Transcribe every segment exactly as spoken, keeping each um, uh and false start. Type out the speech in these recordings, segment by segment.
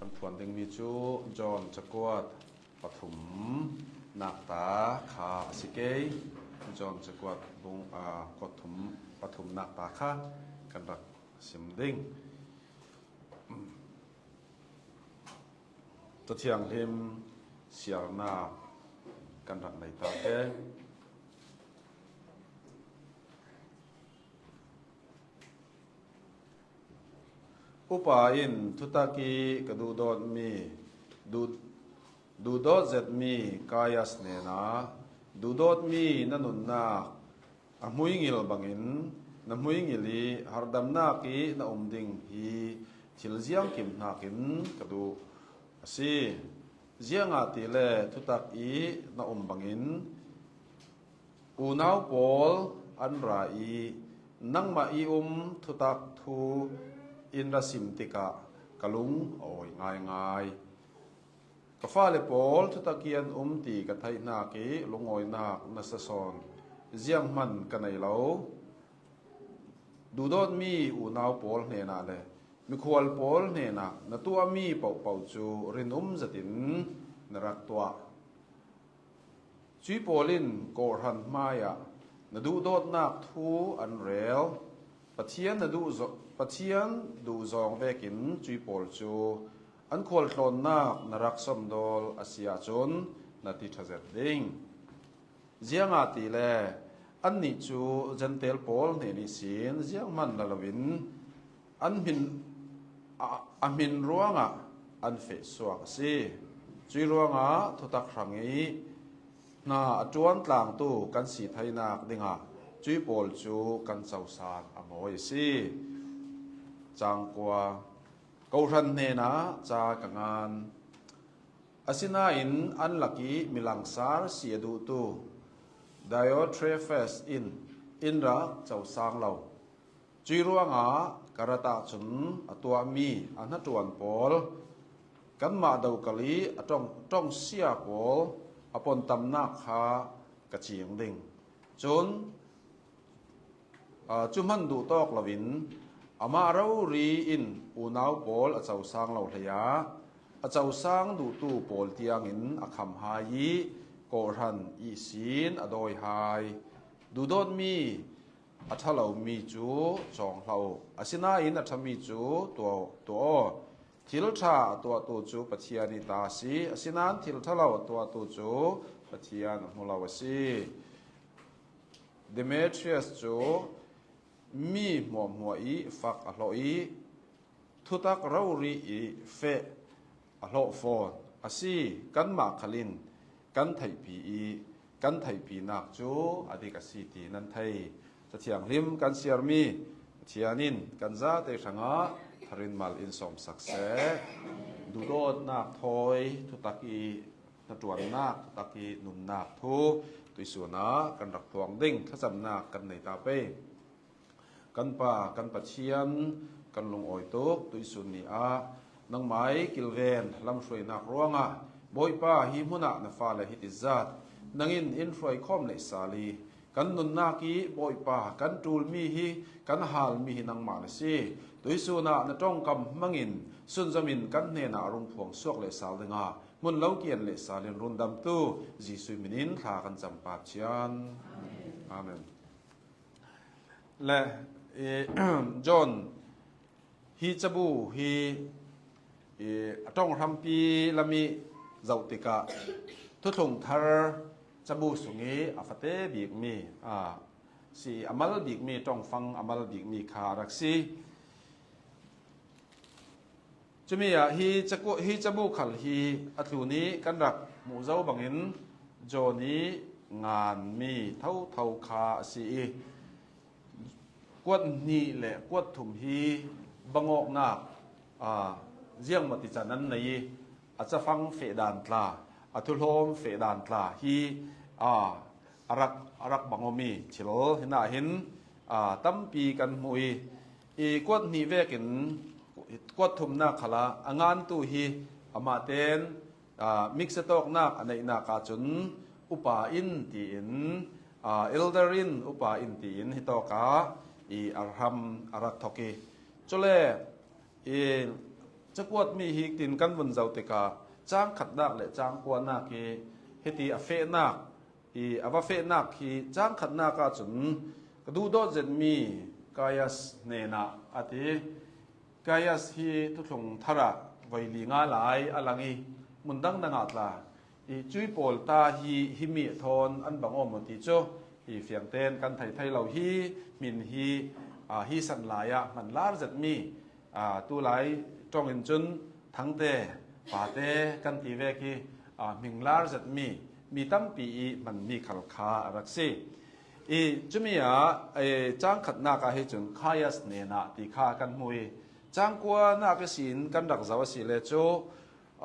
Kan thuan dingmi cu John cakuat pathum nakta kha a si ke. John cakuat bung, aa, kuat thum, pathum nakta kha kan rak sim ding. Cathianghlim siarnak kan rak nei ta ke. Upa in thutak ih ka duhdawtmi, duh, duhdawt zetmi Kaias hnenah, duhdawtmi na nunnak a hmuingil bangin na hmuingil ih hardamnak ih na um ding hi thil ziangkim hnakin ka duh a si. Ziangahtile thutak ih na um bangin unau pawl an ra ih nangmah ih um thutak thu in ra sim tikah ka lung a awi ngaingai. Ka fale pawl thutak ih an um ti ka theihnak ih lungawinak nasa sawn zianghman ka nei lo. Duhdawtmi unau pawl hnenah le mikhual pawl hnenah na tuahmi pohpoh cu rinum zetin na rak tuah. Cui pawl in kawhhran hmaiah na duhdawtnak thu an rel. Pathian na duh zo-, Pathian duh zawng vekin cui pawl cu an khualtlawnnak na rak sawmdawl a si ahcun na ti ṭha zet ding. Ziangahtile annih cu Jentail pawl hnen ihsin zianghman la loin an hmin, a, a hmin ruangah an feh suak a si. Cui ruangah thutak hrang ih hna a ṭuan tlangtu kan si theinak dingah cui pawl cu kan cosan a mawi a si. Cang kua. Kohhran hnenah ca ka ngan. Asinain an lak ih milangsar si a duhtu Diotrephes in in rak cosang lo. Cui ruangah ka rat ahcun a tuahmi a hnaṭuan pawl, kanmah dokal ih a ṭong, ṭongsia pawl a pontamnak kha ka cing ding. Cun, aa, cu hman duh tawk loin amah rori in unau pawl a cosang lo hleiah a cosang duhtu pawl tiangin a kham hai ih kawhhran ihsin a dawi hai. Duhdawtmi a ṭha lomi cu cawng hlah uh, asinain a ṭhami cu tuah, tuah aw. Thil ṭha a tuahtu cu Pathian ih ta a si, asinain thil ṭha lo a tuahtu cu Pathian a hmu lo a si. Demetrius cu mi hmuahhmuah ih fak a hlawh ih thutak rori ih feh a hlawh fawn a si. Kanmah khal in kan theihpi ih kan theihpinak cu a dik a si ti nan thei. Cathianghlim kan siarmi Pathian in kan zate hrangah tharin mal in sawmsak seh. Duhdawtnak thawi thutak ih hnaṭuannak, thutak ih nunnak thu tuihsun ah kan rak phuang ding thlacamnak kan nei ta pei. Kan Pa, kan Pathian, kan lungawi tuk tuihsun ni ah nangmah ih kilven lamhruainak ruangah Bawipa, hi hmunah na fale hi tizat nangin in hruai khawm leh sal ih kan nunnak ih Bawipa, kan ṭulmi hi, kan halmi hi nangmah na si. Tuihsun ah na ṭongkam hmangin sunzom in kan hnenah a rung phuang suak leh sal dingah hmun lo kian leh sal in rundamtu Jesuh min in thla kan cam, Pa Pathian. Amen. Le, eh, John hi cabu hi, eh, a ṭong hrampi lam ih zoh tikah Thuthlung Thar cabu sung ih a fate bikmi, a si, a mal bikmi, ṭongfang a mal bikmi kha a rak si. Cumi ah hi caku-, hi cabu khal hi a tlun ih kan rak hmuh zo bangin John ih nganmi thotho kha a si ih, kuat hnih le kuat thum hi bangawknak, aa, ziangmawti can an nei ih, a cafang fehdan tla, a thuhlawm fehdan tla hi, aa, a rak, a rak bangawmi thil hinah hin, aa, tampi kan hmuh ih, i kuat hnih vekin kuat thumnak khalah a ngantu hi amah ten, aa, miksa tawknak a neihnak ahcun upa in tiin, aa, elder in upa in tiin hitawkah i a hram a rak thok ih, cule i Cakuat mi hi tin kan vun zoh tikah cang khatnak le cang kuanak hi hiti a fehnak, i a va fehnak hi cang khatnak ahcun ka duhdawt zetmi Gaius hnenah a ti. Gaius hi thuthlung thar ah voi li nga lai a lang i, hmun dangdang ah tla i cui pawl ta hi, himi thawn an bang aw maw ti cu i fiangten kan thei thei lo hi. Hmin hi, aa, hi san lai ah hman lar zetmi, aa, tulai ṭawng in cun thangte, pate kan ti vek hi, aa, hminglar zetmi mi tampi i hmanmi khal kha a rak si. I cumi ah, e, cang khatnak ah hi cun Gaius hnenah ti kha kan hmu i, cang kuanak ihsin kan rak zoh a si le cu,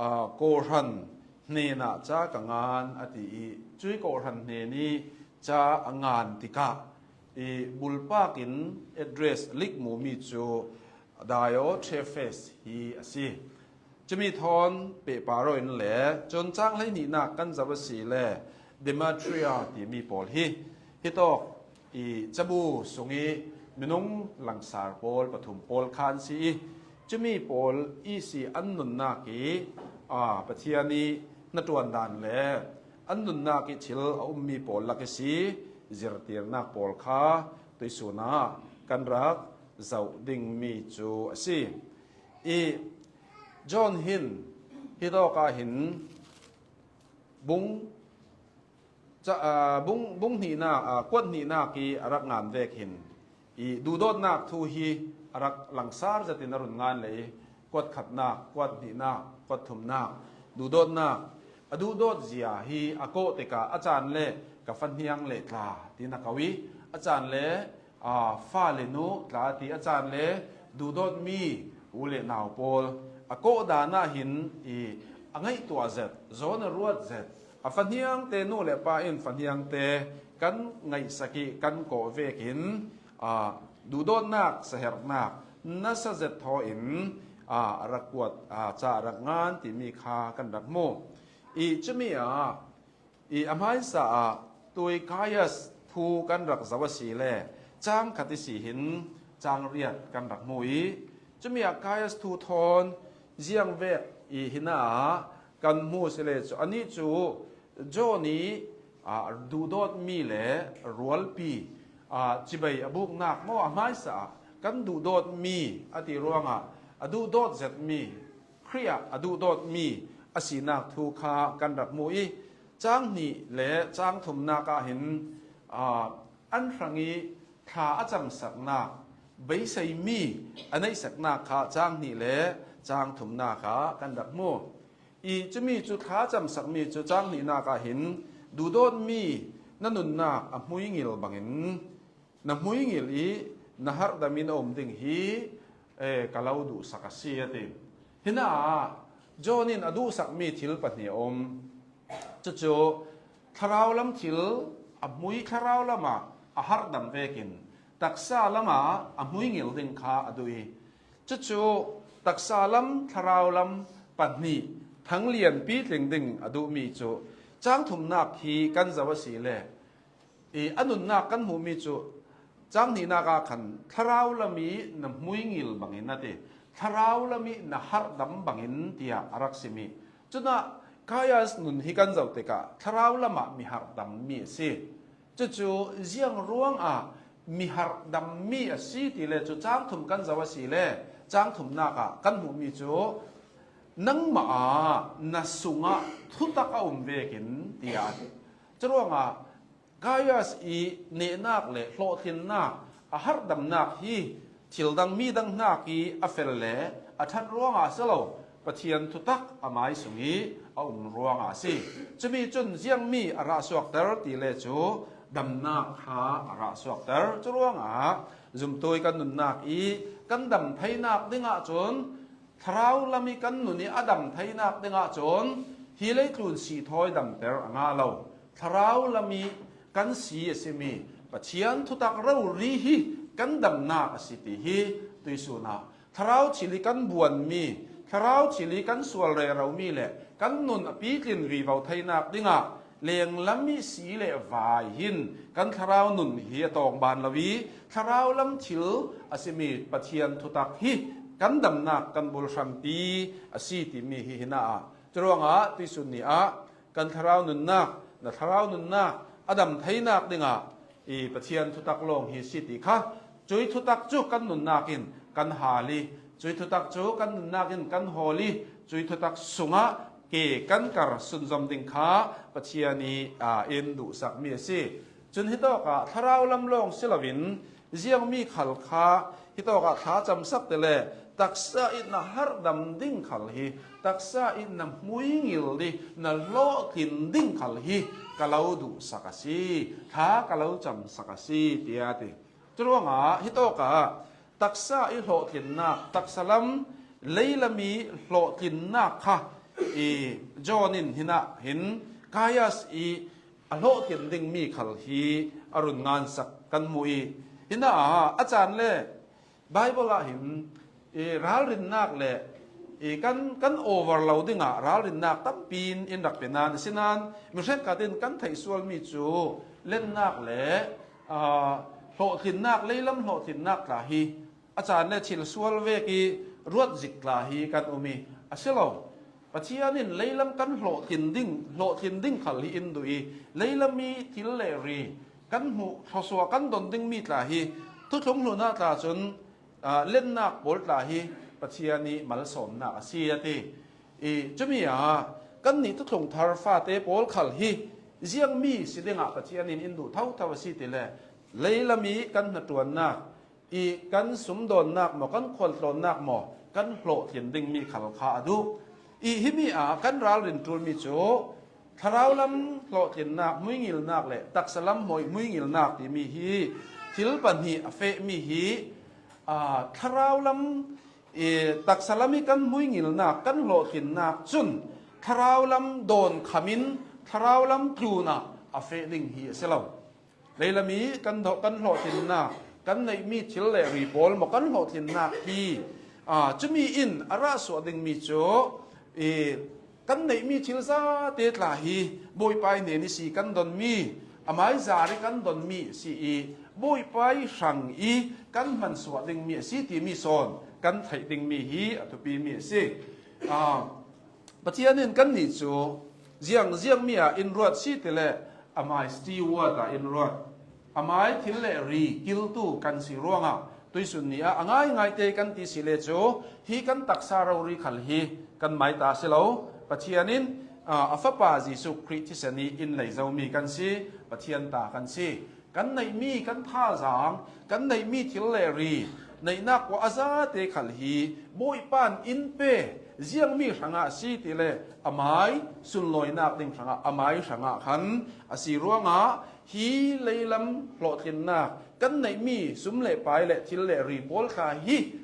aa, kawhhran hnenah ca ka ngan a ti i, cui kawhhran hnen i ca a ngan tikah i bulpak in address likmumi cu Diotrephes hi a si. Cumi thawn pehpar aw in le cun cang hleihnihnak kan zoh a si le Demetria timi pawl hi hitawk i cabu sung i minung langsar pawl pathum pawl kha an si i, cumi pawl i si an nunnak i, aa, Pathian i hnaṭuan dan le an nunnak i thil a ummi pawl lak i si zirtirnak pawl kha tuisun ah kan rak zoh dingmi cu a si. I John hin hitawk ah hin bung ca-, aa, bung, bung hnihnak, aa, kuat hnihnak i a rak ngan vek hin i duhdawtnak thu hi a rak langsar zetin a run ngan le i, kuat khatnak, kuat hnihnak, kuat thumnak, duhdawtnak, a duhdawt zia hi a kawh tikah a caan le ka fahniang le tla tiin a ko i, a caan le aa, fale nu tla ti a caan le duhdawtmi u le nau pawl a kawh dan ah hin i a ngaihtuah zet, zawn a ruat zet, a fahniangte nu le pa in fahniangte kan ngaihsak i kan kawh vekin, aa, duhdawtnak, saherhnak nasa zet thaw in, aa, a rak kuat, aa, ca a rak ngan timi kha kan rak hmu. I cumi ah i a hmaisa ah tui Gaius thu kan rak zoh a si le cang khat i si hin cang riat kan rak hmu i, cumi ah Gaius thu thawn ziang vek i hina ah kan hmu si le cu, anih cu John i, aa, duhdawtmi le rualpi, aa, cibai a buknak maw a hmaisa ah kan duhdawtmi a ti ruangah a duhdawt zetmi Khrih ah a duhdawtmi a sinak thu kha kan rak hmu i, cang hnih le cang thumnak ah hin, aa, an hrang i thla a camsaknak, beiseimi a neihsaknak kha cang hnih le cang thumnak ah kan rak hmu. I cumi cu thla a camsakmi cu cang hnihnak ah hin duhdawtmi na nunnak a hmuingil bangin na hmuingil i na harhdam in a um ding hi, eh, ka lo duhsak a si, a ti. Hina ah John in a duhsakmi thil pahnih a um. Cucu thlarau lam thil a hmui, thlarau lamah a harhdam vekin taksa lamah a hmuingil ding kha a duh i, cucu taksa lam, thlarau lam pahnih thang lianpi tling ding a duhmi cu cang thumnak hi kan zoh a si le, i a nunnak kan hmuhmi cu cang hnihnak ah khan thlarau lam i na hmuingil bangin a ti, thlarau lam i na harhdam bangin tiah a rak simi. Cunah Gaius nun hi kan zoh tikah thlarau lamah mi harhdammi a si. Cucu ziang ruangah mi harhdammi a si ti le cu cang thum kan zoh a si le cang thumnak ah kan hmuhmi cu nangmah ah na sungah thutak a um vekin tiah a ti. Curuangah Gaius i nehnak le hlawhtlinnak, a harhdamnak hi thil dang mi dang hnak i a fel le a ṭhat ruangah a si lo, Pathian thutak a mai sung i a um ruangah a si. Cumi cun ziangmi a rah suakter ti le cu damnak kha a rah suakter. Curuangah zumtu i kan nunnak i kan dam theinak dingah cun Thlarau lam i kan nun i a dam theinak dingah cun hi leitlun si thawi damter a ngah lo. Thlarau lam i kan si a simi Pathian thutak rori hi kan damnak a si ti hi tuisun ah Thlarau thil i kan buanmi, Thlarau thil i kan sual reromi le kan nun a pitlin vivo theinak dingah lenglam i si le vai hin kan thlarau nun hi a tawngban lo i, thlarau lam thil a simi Pathian thutak hi kan damnak kan bul hrampi a si timi hi hi na ah, curuangah tuisun ni ah kan thlarau nunnak, na thlarau nunnak a dam theinak dingah i Pathian thutak lawng hi si ti kha, cui thutak cu kan nunnak in kan hal i, cui thutak cu kan nunnak in kan hawl i, cui thutak sungah ke kan kar sunzom ding kha Pathian i, aa, in duhsakmi a si. Cun hitawkah thlarau lam lawng si loin ziangmi khal kha hitawkah thla camsak te le taksa i na harhdam ding khal hi, taksa i na hmuingil ding, na hlawhtlin ding khal hi ka lo duhsak a si, thla ka lo camsak a si, tiah a ti. Curuangah hitawkah taksa i hlawhtlinnak, taksa lam, leilam i hlawhtlinnak kha i John in hinah hin Kaias i a hlawhtlin dingmi khal hi a run ngansak kan hmu i, hinah a caan le Bible ah hin i ralrinnak le i kan, kan over lo dingah ralrinnak tampi in in rak pe nan, asinain mi hrekkhat in kan theih sualmi cu lennak le, aa, hlawhtlinnak, leilam hlawhtlinnak tla hi a caan le thil sual vek i ruat zik tla hi kan um i, a si lo. Pathian in leilam kan hlawhtlin ding, hlawhtlin ding khal hi in duh i, leilam i thil le ri kan hmuh thluasuah kan don dingmi tla hi, thuthlung hlun ah tla cun, aa, lennak pawl tla hi Pathian i malsawmnak a si a ti. I, cumi ah kannih thuthlung thar fate pawl khal hi ziangmi si dingah Pathian in in duh thotho a si ti le, leilam i kan hnaṭuannak, i kan sumdawnnak maw, kan khualtlawnnak maw, kan hlawhtlin dingmi khal kha a duh. I himi ah kan ralrin ṭulmi cu thlarau lam hlawhtlinnak, hmuingilnak le taksa lam hmuingilnak timi hi thil pahnih a fehmi hi, aa, thlarau lam, i, taksa lam i kan hmuingilnak, kan hlawhtlinnak cun thlarau lam dawnkham in thlarau lam tlunah a feh ding hi a si lo. Leilam i kan, kan hlawhtlinnak, kan neihmi thil le ri pawl maw, kan hlawhtlinnak hi, aa, cumi in a rah suah dingmi cu, i, kan neihmi thil zate tla hi Bawipa i hnen i si kan donmi, amai zar i kan donmi a si i, Bawipa i hrang i kan hman suah dingmi a si timi sawn kan theih dingmi hi a thupimi a si. Aa, Pathian in kannih cu ziang, ziangmi ah in ruat si ti le amai steward ah in ruat, amai thil le ri kiltu kan si ruangah tuisun ni ah a ngaingai te kan ti si le cu hi kan taksa rori khal hi kan maita si lo. Pathian in, aa, a Fapa Jesuh Khrih thisen i in lei zomi kan si, Pathian ta kan si. Kan neihmi kan thazaang, kan neihmi thil le ri, neihnak kua a zate khal hi Bawipa in in pe, ziangmi hrangah a si ti le amai sunlawinak ding hrangah, amai hrangah khan a si ruangah hi leilam hlawhtlinnak, kan neihmi sum le pai le thil le ri pawl kha hi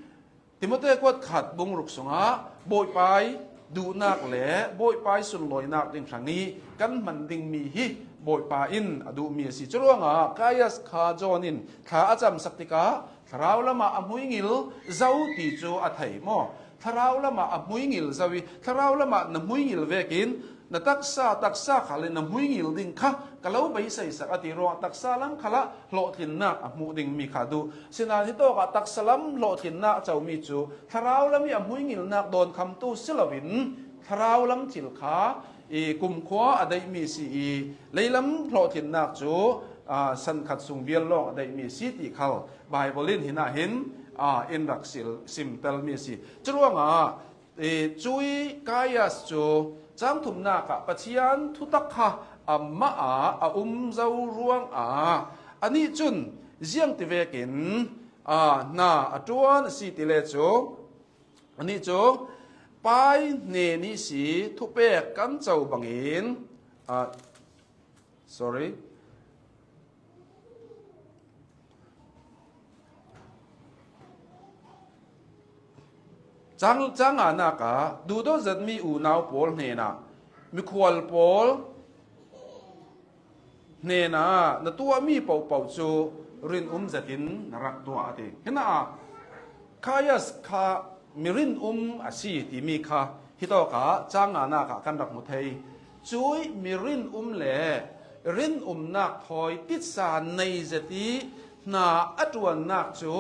Timote kuat khat bung ruk sungah Bawipa i duhnak le Bawipa i sunlawinak ding hrang i kan hman dingmi hi Bawipa in a duhmi a si. Curuangah Kaias kha John in thla a camsak tikah thlarau lamah a hmuingil zo ti cu a thei maw? Thlarau lamah a hmuingil zo i thlarau lamah na hmuingil vekin na taksa, taksa khal in na hmuingil ding kha ka lo beiseisak a ti ruangah taksa lam khalah hlawhtlinnak a hmuh dingmi kha a duh. Sinain hitawkah taksa lam hlawhtlinnak a comi cu thlarau lam i a hmuingilnak dawnkhamtu si loin thlarau lam thil kha i kumkhua a daihmi si i leilam hlawhtlinnak cu, aa, sankhat sung vial lawng a daihmi si ti khal Bible in hinah hin, aa, in rak sil, simtelmi a si. Curuangah, e, cui Kaias cu cangthumnak ah Pathian thutak kha amah ah a um zo ruangah anih cun ziangti vekin, aa, hna a ṭuan a si ti le cu anih cu pai hnen i si thupek kan co bangin, aa, sorry. Cang, cang nganak ah duhdawt zetmi unau pawl hnenah mikhual pawl hnenah na tuahmi pohpoh cu rinum zetin na rak tuah a ti. Hinah Kaias kha mirinum a si timi kha hitawkah cang nganak ah kan rak hmu thei. Cui mirinum le rinumnak thawi titsa nei zet i hna a ṭuannak cu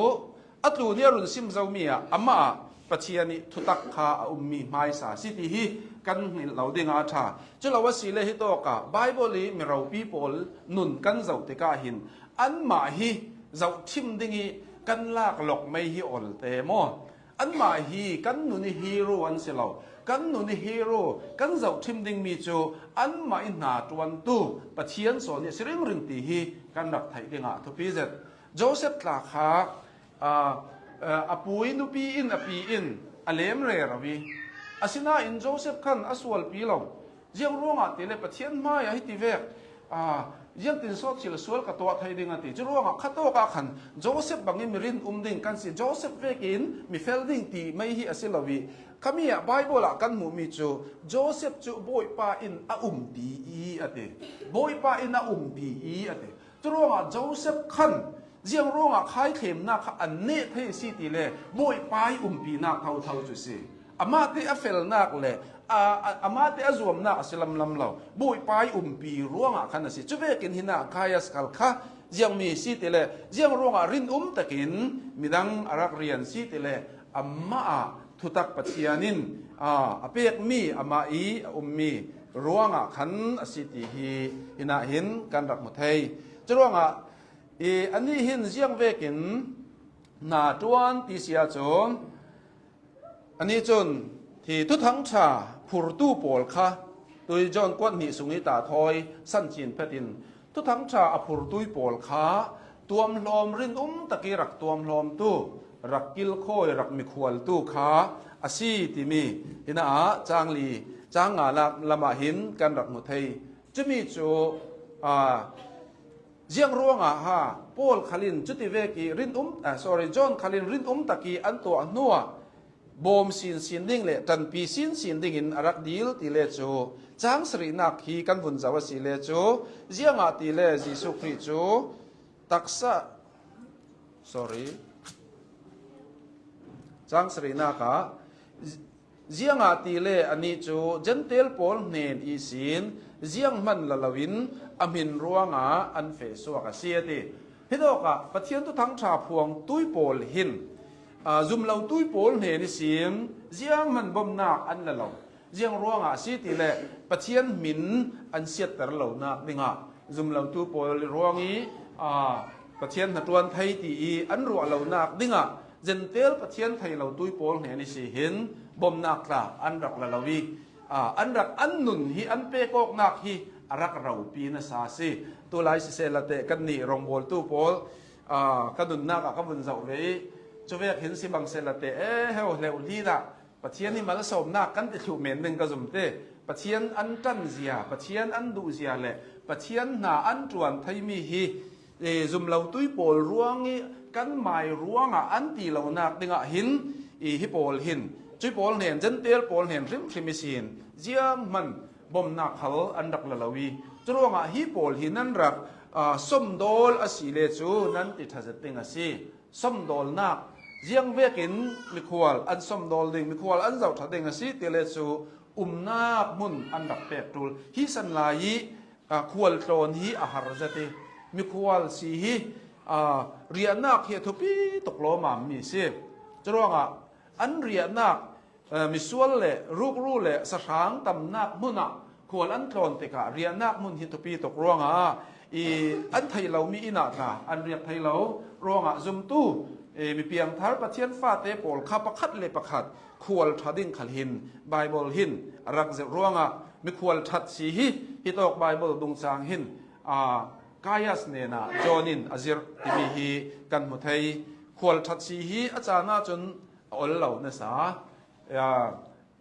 a tlun i a run sim zomi ah amah ah Pathian ih thutak kha a um mi hmaisa si ti hi kan hngilh lo ding a ṭha. Cu lo a si le hi tawkah Bible ih mi ropi pawl nun kan zoh tikah hin anmah hi zohṭhim ding ih kan lak lawk mai hi olte maw? Anmah hi kan nun ih hero an si lo. Kan nun ih hero kan zohṭhim dingmi cu anmah ih hnaṭuantu Pathian sawn ih a si ringring ti hi kan rak theih dingah thupi zet. Joseph tla kha, aa, aa, a pu ih nupi in, a pi in a lem rero ih, asinain Joseph khan a sualpi lo. Ziang ruangah tile Pathian hmaiah hiti vek, aa, ziangtin sawt thil sual ka tuah thei ding a ti. Cu ruangah khatawkah khan Joseph bangin mi rin um ding kan si. Joseph vekin mi fel ding ti mai hi a si lo ih, khami ah Bible ah kan hmuhmi cu Joseph cu Bawipa in a umpi i a ti. Bawipa in a umpi i a ti. Curuangah Joseph khan ziang ruangah khaithlem nak kha an neh thei a si ti le Bawipa ih umpinak thotho cu si. Amahte a felnak le, a, a, amahte a zuamnak a si lamlam lo. Bawipa ih umpi ruangah khan a si. Cuvekin hinah Gaius khal kha ziangmi si ti le ziang ruangah rinum takin midang a rak rian si ti le amah ah thutak Pathian in, aa, a pekmi, amah ih a ummi ruangah khan a si ti hi hinah hin kan rak hmu thei. Curuangah i, anih hin ziang vekin hnaṭuan ti si ahcun, anih cun hi Thuthang ṭha phurtu pawl kha tui John kuat hnih sung ih ta thawi sancin phetin Thuthang ṭha a phurtui pawl kha tuamhlawm rinum takih rak tuamhlawmtu, rak kilkhawi, rak mikhualtu kha a si timi hinah cang li, cang nga lam, lamah hin kan rak hmu thei. Cumi cu, aa, ziang ruangah ha Paul khalin cuti vekih rinum, aa, sorry, John khalin rinum takih an tuah hnuah bawm sinsin ding le ṭanpi sinsin dingin a rak dil ti le cu cang sarihnak hi kan vun zoh a si le cu ziangahtile Jesuh Khrih cu taksa, sorry, cang sarihnak ah ziangahtile anih cu Jentail pawl hnen ihsin zianghman la loin a hmin ruangah an fehsuak a si a ti. Hitawkah Pathian Thuthang ṭha phuangtui pawl hin, aa, zumlotui pawl hnen ihsin zianghman bawmnak an la lo. Ziang ruangah a si ti le Pathian hmin an siatter lonak dingah zumlotu pawl ruangih, aa, Pathian hnaṭuan thei ti ih an ruah lonak dingah Jentail Pathian thei lotui pawl hnen ihsi hin bawmnak tla an rak la lo ih, aa, an rak an nun hi an pek awknak hi a rak ropi nasa a si. Tulai siseh la teh kannih rawngbawltu pawl, aa, ka nunnak ah ka vun zoh ve ih, cuvek hin si bang seh la teh, e, heu, hleuh hli dah Pathian ih malsawmnak kan ti thluh men ding ka zum te. Pathian an ṭanzia, Pathian an duhzia le Pathian hna an ṭuan theimi hi, e, zumlotui pawl ruangih kanmai ruangah an ti lonak dingah hin, i, hi pawl hin, cui pawl hnen, Jentail pawl hnen hrimhrim ihsin zianghman bawmnak khal an rak la lo ih, curuangah hi pawl hi nan rak, aa, sawmdawl a si le cu nan ti ṭha zet ding a si. Sawmdawlnak, ziang vekin mikhual an sawmdawl ding, mikhual an zoh ṭha ding a si ti le cu umnak hmun an rak pek ṭul. Hi san lai ih, aa, khual tlawn hi a har zet ih, mikhual si hi, aa, riahnak hi a thupi tuk lawmmam mi si. Curuangah an riahnak, aa, misual le rukru le sahrang tamnak hmunah khual an tlawn tikah riahnak hmun hi thupi tuk ruangah i an theih lomi inn ah tla an riak thei lo ruangah zumtu, e, mi piangthar Pathian fate pawl kha pakhat le pakhat khual ṭha ding khal hin Bible hin a rak zirh ruangah mikhual ṭhat si hi hitawk Bible dungcang hin, aa, Gaius hnenah John in a zirh timi hi kan hmu thei. Khual ṭhat si hi a caan ahcun a ol lo nasa. Ya,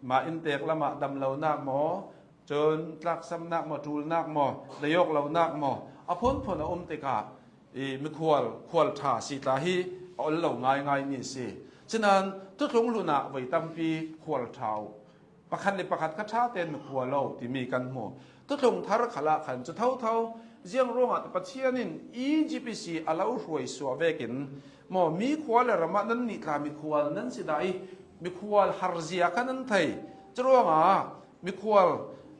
mah inntek lamah damlonak maw, cun tlaksamnak maw, ṭulnak maw, dayawk lonak maw, a phunphun a um tikah i mikhual, khual ṭha si tla hi a ol lo ngaingai mi si. Sinain thuthlung hlun ah voi tampi khual ṭha uh, pakhat le pakhat kha ṭha tein mikhual aw timi kan hmu. Thuthlung thar khalah khan cu thotho, ziang ruangah Pathian in Egypt ihsi a lo hruai suah vekin maw, mi khua le ramah nannih tla mikhual nan si dah ih, mikhual harzia kha nan thei. Curuangah mikhual,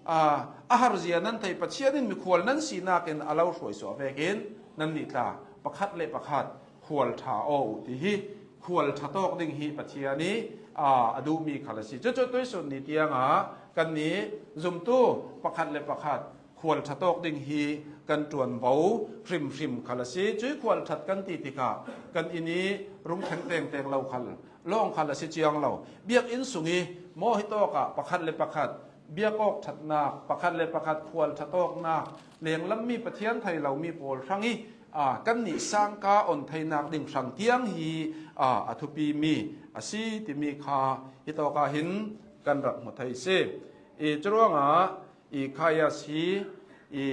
aa, a harzia nan thei, Pathian in mikhual nan sinak in a lo hruai suah vekin nannih tla pakhat le pakhat khual ṭha aw uh ti hi khual ṭha tawk ding hi Pathian ih a, a duhmi khal a si. Cucu tuisun ni tiangah kannih zumtu pakhat le pakhat khual ṭha tawk ding hi kan ṭuanvo hrimhrim khal a si. Cui khual ṭhat kan ti tikah kan inn i rung thleng tengteng lo khal, lawng khal a si ciang lo. Biakinn sung i maw hi tawkah pakhat le pakhat biak awk ṭhatnak, pakhat le pakhat khual ṭha tawknak, lenglam mi Pathian thei lomi pawl hrang i, aa, kannih sangka on theinak ding hrang tiang hi, aa, a thupi mi a si timi kha hi tawkah hin kan rak hmu thei si. I curuangah i Khaias hi i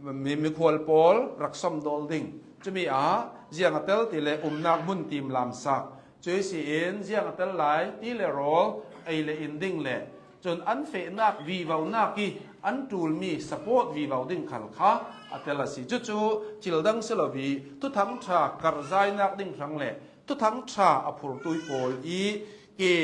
mi, mikhual pawl rak somdawl ding. Cumi ah ziang a tel ti le umnak hmun timlamsak. Cui si in ziang a tel lai ti le rawl ei le in ding le cun an fehnak vivonak i an ṭulmi support vivo ding khal kha a tel a si. Cucu thil dang si lo i Thuthang ṭha karhzainak ding hrang le Thuthang ṭha a phurtu pawl i ke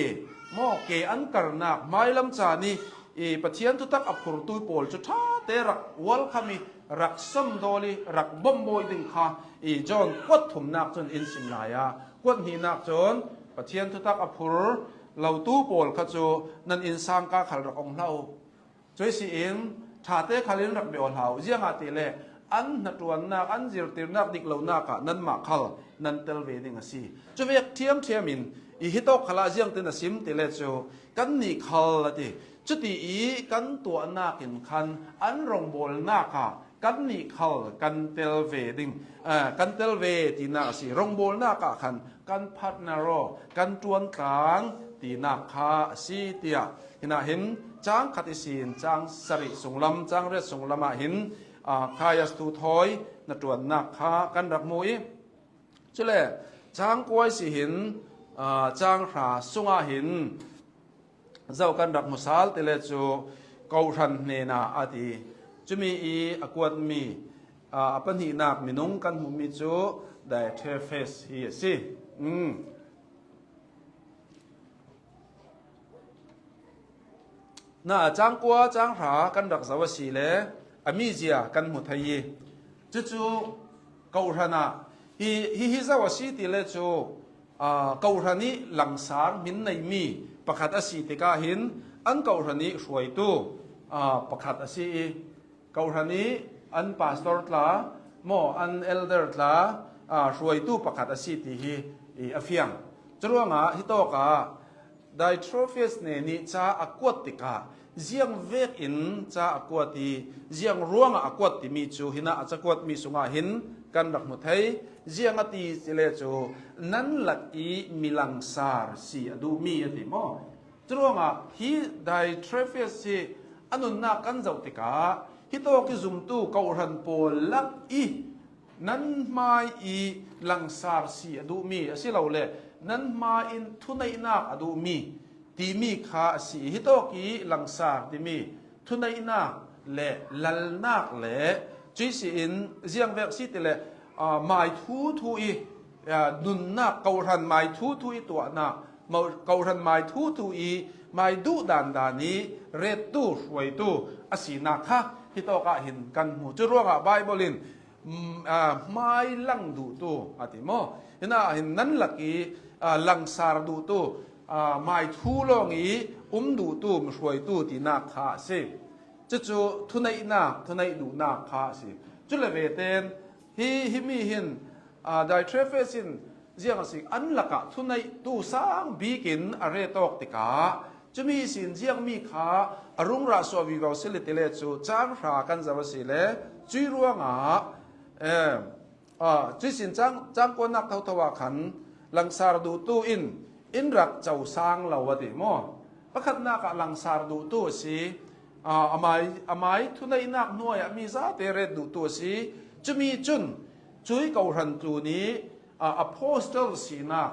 maw ke an karnak hmailam caan i, i Pathian thutak a phurtu pawl cu ṭhate rak welcome i rak somdawl i rak bombawi ding kha i John kuat thumnak cun in sim lai ah kuat hnihnak cun Pathian thutak a phur lotu pawl kha cu nan inn sangka khal rak ong hlah u. Cui si in ṭhate khal in rak bia aw hlah u. Ziangahtile an hnaṭuannak, an zirtirnak dik lonak ah nanmah khal nan tel ve ding a si. Cuvek ṭhiamṭhiam in i hitawk khal ah ziangtin a sim ti le cu kannih khal a ti. Cuti i kan tuahnak in khan an rawngbawlnak ah kannih khal kan tel ve ding, eh, kan tel ve tinak a si. Rawngbawlnak ah khan kan partner aw, kan ṭuantlang tinak kha a si, tiah hinah hin cang khat ihsin cang sarih sunglam, cang riat sunglam ah hin, aa, Khaias thu thawi hnaṭuannak kha kan rak hmu i, cule cang kua ihsi hin, aa, cang hra sungah hin zo kan rak hmu sal ti le cu, kohhran hnenah a ti. Cumi i a kuatmi, aa, a pahnihnak minung kan hmuhmi cu Diotrephes hi a si. Um. Na, cang kua, cang hra kan rak zoh a si le a mizia kan hmu thei i, cucu kohhran ah hi, hi, hi zoh a si ti le cu, aa, kohhran i langsar hmin neimi pakhat a si tikah hin an kohhran i hruaitu, aa, pakhat a si i, kohhran i an pastor tla maw, an elder tla, aa, hruaitu pakhat a si ti hi i a fiang. Curuangah hitawkah Diotrephes hnen i ca a kuat tikah ziang vekin ca a kuat i ziang ruangah a kuat timi cu hinah a cakuatmi sungah hin kan rak hmu thei. Ziang a ti ti le cu nan lak i mi langsar si a duhmi a ti maw? Curuangah hi Diotrephes hi a nunnak kan zoh tikah hitawk i zumtu kohhran pawl lak i nan hmai i langsar si a duhmi a si lo le nan hmai in thuneihnak a duhmi timi kha a si. Hitawk i langsar timi thuneihnak le lalnak le cui si in ziangvek si ti le, aa, mai thu thu i, aa, nunnak, kohhran mai thu thu i tuahnak, mo-, kohhran mai thu thu i mai duh dan dan i rettu, hruaitu a sinak kha hitawkah hin kan hmu. Curuangah Bible in, mm, aa, hmai lang duhtu a ti maw? Hinah hin nan lak i, aa, langsar duhtu, aa, mai thu lawng i um duhtu, hruaitu tinak kha a si. Cucu thuneihnak, thuneih duhnak kha a si. Cule veten hi, himi hin, aa, Diotrephes in ziang a si, an lakah thuneihtu sang bikin a ret awk tikah cumi sin ziangmi kha a rung rah suah vivo si le ti le cu cang hra kan zoh a si le cui ruangah, em, aa, cuihsin cang, cang kuanak thotho ah khan langsar duhtu in in rak cosang lo a ti maw? Pakhatnak ah langsar duhtu a si, aa, a mai, a mai thuneihnak hnuai ah mi zate ret duhtu a si. Cumi cun cui kohhran tlun i, aa, apostle sinak,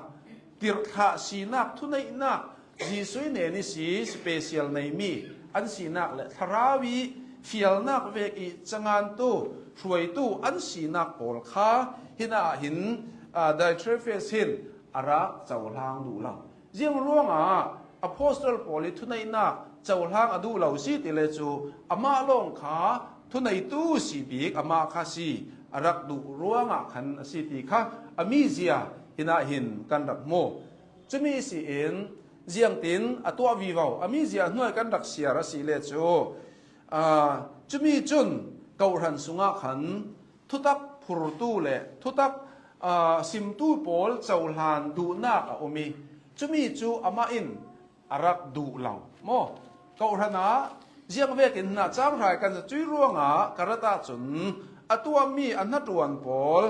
tirhthlah sinak, thuneihnak, Jesuh i hnen i si special neimi an sinak le thlarau i fialnak vek i cangantu, hruaitu an sinak pawl kha hinah hin, aa, Diotrephes hin a rak cohlang duh lo. Ziang ruangah apostle pawl i thuneihnak cohlang a duh lo si ti le cu amah lawng kha thuneitu si bik amah kha si a rak duh ruangah khan a si ti kha a mizia hinah hin kan rak hmu. Cumi si in ziangtin a tuah vivo a mi zia hnuai kan rak siar a si le cu, aa, cumi cun kohhran sungah khan thutak phurtu le thutak, aa, simtu pawl cohlan duhnak a um i, cumi cu amah in a rak duh lo maw? Kohhran ah ziang vekin hna cang hrai kan cui ruangah ka rat ahcun a tuahmi a hnaṭuan pawl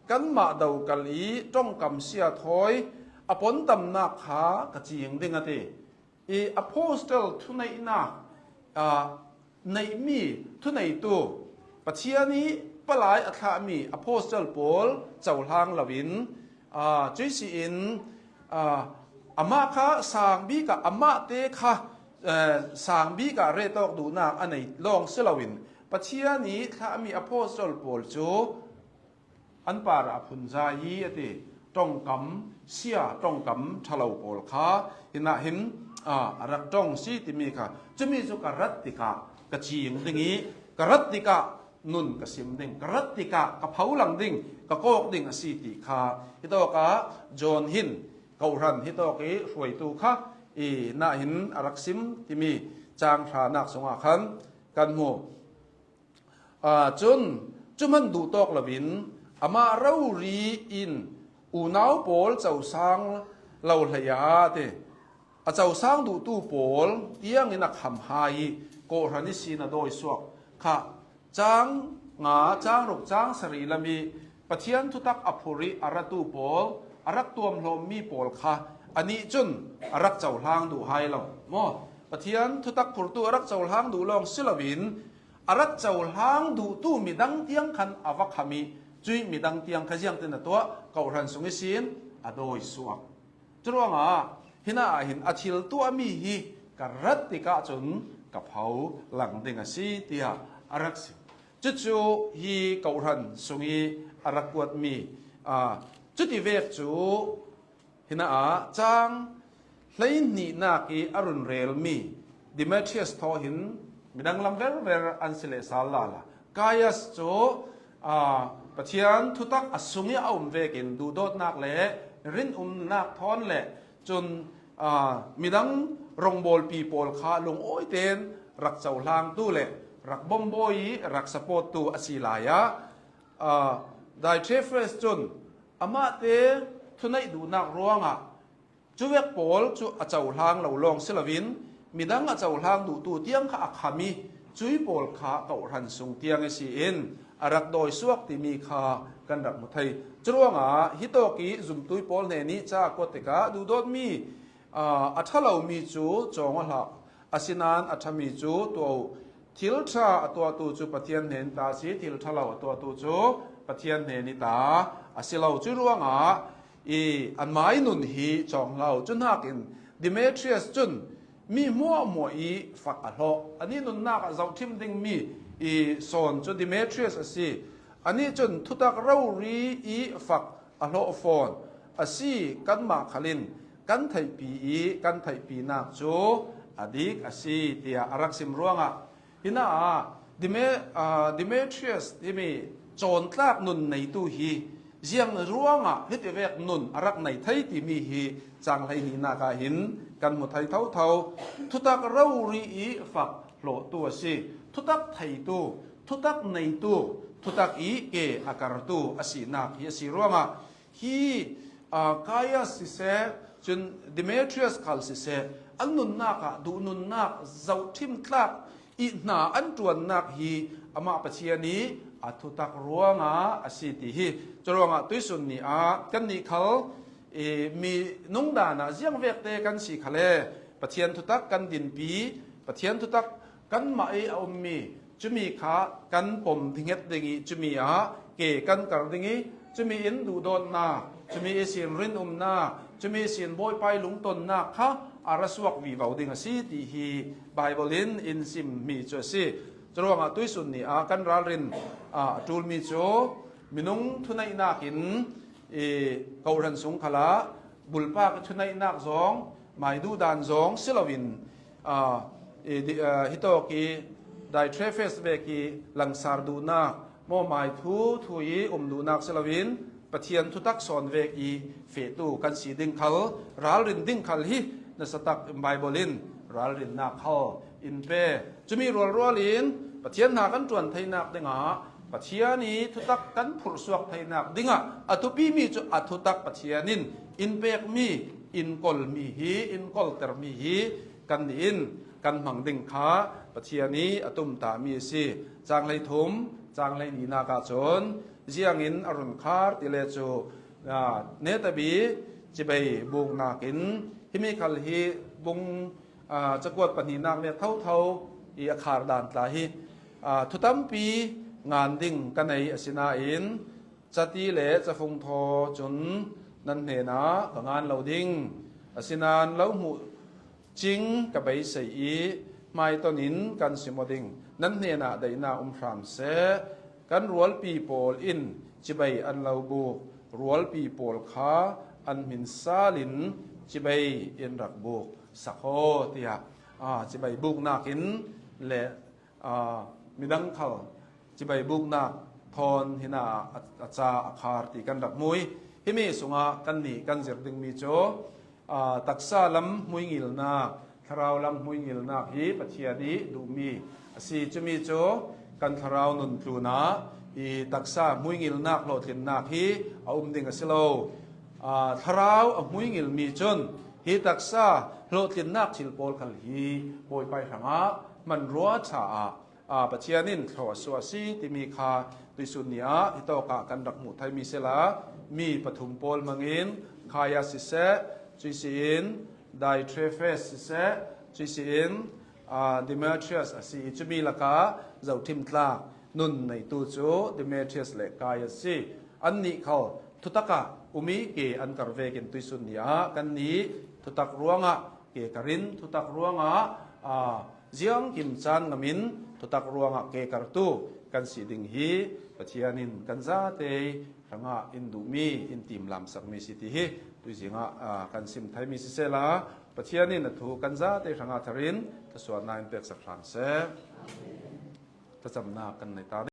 kanmah dokal i ṭongkam sia thawi a pontamnak kha ka cing ding a ti. I apostle thuneihnak, aa, neihmi thuneitu Pathian i palai a thlahmi apostle pawl cohlang loin, aa, cui si in, aa, amah kha sang bik ah, amah te kha, aa, sang bik ah rethawk duhnak a nei lawng si loin Pathian i thlahmi apostle pawl cu an parah a phunzai i a ti. Ṭongkam sia, ṭongkam ṭhalo pawl kha hinah hin, aa, a rak ṭong si timi kha cumi cu ka rat tikah ka cing ding i ka rat tikah nun ka sim ding, ka rat tikah ka pho lang ding, ka kawk ding a si ti kha hitawkah John hin kohhran hitawk i hruaitu kha i hinah hin a rak sim timi cang hranak sungah khan kan hmu. Aa, cun cu hman duh tawk loin amah rori in unau pawl cosang lo hlei a ti. A cosang duhtu pawl tiangin a kham hai i kawhhran ihsin a dawisuak kha cang nga, cang ruk, cang sarih lam i Pathian thutak a phur i a ratu pawl, a rak tuamhlawmmi pawl kha anih cun a rak cohlang duh hai lo maw? Pathian thutak phurtu a rak cohlang duh lawng si loin a rak cohlang duhtu midang tiang khan a va kham i, cui midang tiang kha ziangtin a tuah, kohhran sung ihsin a dawisuak. Curuangah hinah ah hin a thil tuahmi hi ka rat tikah cun ka pho lang ding a si, tiah a rak si. Cucu hi kohhran sung i a rak kuatmi, aa, cuti vek cu hinah ah cang hleihnihnak i a run relmi Demetrius thaw hin midang lam verver an si leh sal lala. Gaius cu, aa, Pathian thutak a sung i a um vekin duhdawtnak le rinumnak thawn le cun, aa, midang rongbawlpi pawl kha lungawi tein rak cohlangtu le rak bombawi i rak sapawttu a si lai ah, aa, Diotrephes cun amahte thuneih duhnak ruangah cuvek pawl cu a cohlang lo lawng si loin midang a cohlang duhtu tiang kha a kham i cui pawl kha kohhran sung tiang ihsin a rak dawisuak timi kha kan rak hmu thei. Curuangah hitawk i zumtu pawl hnen i ca a kuat tikah duhdawtmi, aa, a ṭha lomi cu cawng aw hlah, asinain a ṭhami cu tuah uh. Thil ṭha a tuahtu cu Pathian hnen ta a si, thil ṭha lo a tuahtu cu Pathian hnen i ta a si lo. Curuangah i anmai nun hi cawng hlah uh. Cu hnakin Demetrius cun mi hmuahhmuah i fak a hlawh. Anih nunnak ah zohṭhim dingmi i sawn cu Demetrius a si. Anih cun thutak rori i fak a hlawh fawn a si, kanmah khal in kan theihpi i kan theihpinak cu a dik a si, tiah a rak sim ruangah, hinah ah Deme-, aa, Demetrius timi cawntlak nun neitu hi ziang ruangah hitivek nun a rak nei thei timi hi cang hleihnihnak ah hin kan hmu thei thotho. Thutak rori i fak hlawhtu a si. Thutak theitu, thutak neitu, thutak i ke a kartu a sinak hi a si ruangah hi, aa, Gaius siseh, cun Demetrius khal siseh, an nunnak ah duhnunnak zohṭhim tlak i hna an ṭuannak hi amah Pathian i a thutak ruangah a si ti hi. Curuangah tuisun ni ah kannih khal, ee, minung dan ah ziangvekte kan si khal le Pathian thutak kan dinpi, Pathian thutak kanmah i a ummi cumi kha kan pom dinghet ding i cumi ah ke kan kar ding i cumi in duhdawtnak, cumi ihsin rinumnak, cumi ihsin Bawipa i lungtonnak kha a ra suak vivo ding a si ti hi Baibal in in simmi cu a si. Curuangah tuisun ni ah kan ralrin, aa, a ṭulmi cu minung thuneihnak in, ee, kohhran sung khalah bulpak i thuneihnak zong, mai duhdan zong si loin, aa, i di-, aa, hitawk i Diotrephes vek i langsar duhnak, maw, mai thu thu i um duhnak si loin, Pathian thutak sawn vek i fehtu kan si ding khal, ralrin ding khal hi nasatak Bible in ralrinnak khal in pe. Cumi rualrual in Pathian hna kan ṭuan theinak dingah, Pathian i thutak kan phurhsuak theinak dingah a tupimi cu a thutak Pathian in in pekmi, in kolmi hi, in koltermi hi kan nih in kan hmang ding kha Pathian i a tumtami a si. Cang hleithum, cang hleininak ahcun ziangin a run khar ti le cu, aa, netabi cibai buknak in himi khal hi bung, aa, cakuat pahnihnak le thotho i a khar dan tla hi, aa, thutampi ngan ding ka nei, asinain cati le cafung thaw cun nan hnenah ka ngan lo ding. Asinain lo hmuh cing ka beisei i hmaiton in kan sim aw ding. Nan hnenah daihnak um hram seh. Kan rualpi pawl in cibai an lo buk, rualpi pawl kha an hmin sal in cibai in rak buk sak aw, tiah, aa, cibai buknak in le, aa, midang khal cibai buknak thawn hina a, a ca a khar ti kan rak hmu i, himi sungah kannih kan zir dingmi cu, aa, taksa lam hmuingilnak, thlarau lam hmuingilnak hi Pathian i duhmi a si. Cumi cu kan thlarau nun tlunah i taksa hmuingilnak hlawhtlinnak hi a um ding a si lo. Aa, thlarau a hmuingilmi cun hi taksa hlawhtlinnak thil pawl khal hi Bawipa hrangah hmanrua ṭha ah, aa, Pathian in thlawh a suah a si timi kha tuihsun ni ah hitawk ah kan rak hmuh theimi sila, mi pathum pawl hmangin, Gaius siseh, cuih si in Diotrephes siseh, cuih si in, aa, Demetrius a si i, cumi lakah zohṭhim tlak nun neitu cu Demetrius le Gaius si. Annih kho thutak ah um i ke an kar vekin tuihsun ni ah kannih thutak ruangah ke kar in, thutak ruangah, aa, ziangkim caan ngam in thutak ruangah ke kartu kan si ding hi Pathian in kan zate hrangah in duhmi, in timlamsakmi si ti hi tuizing ah, aa, kan sim theimi sisehla, Pathian in a thu kan zate hrangah thar in thluasuahnak in peksak hram seh. Thlacamnak kan nei ta.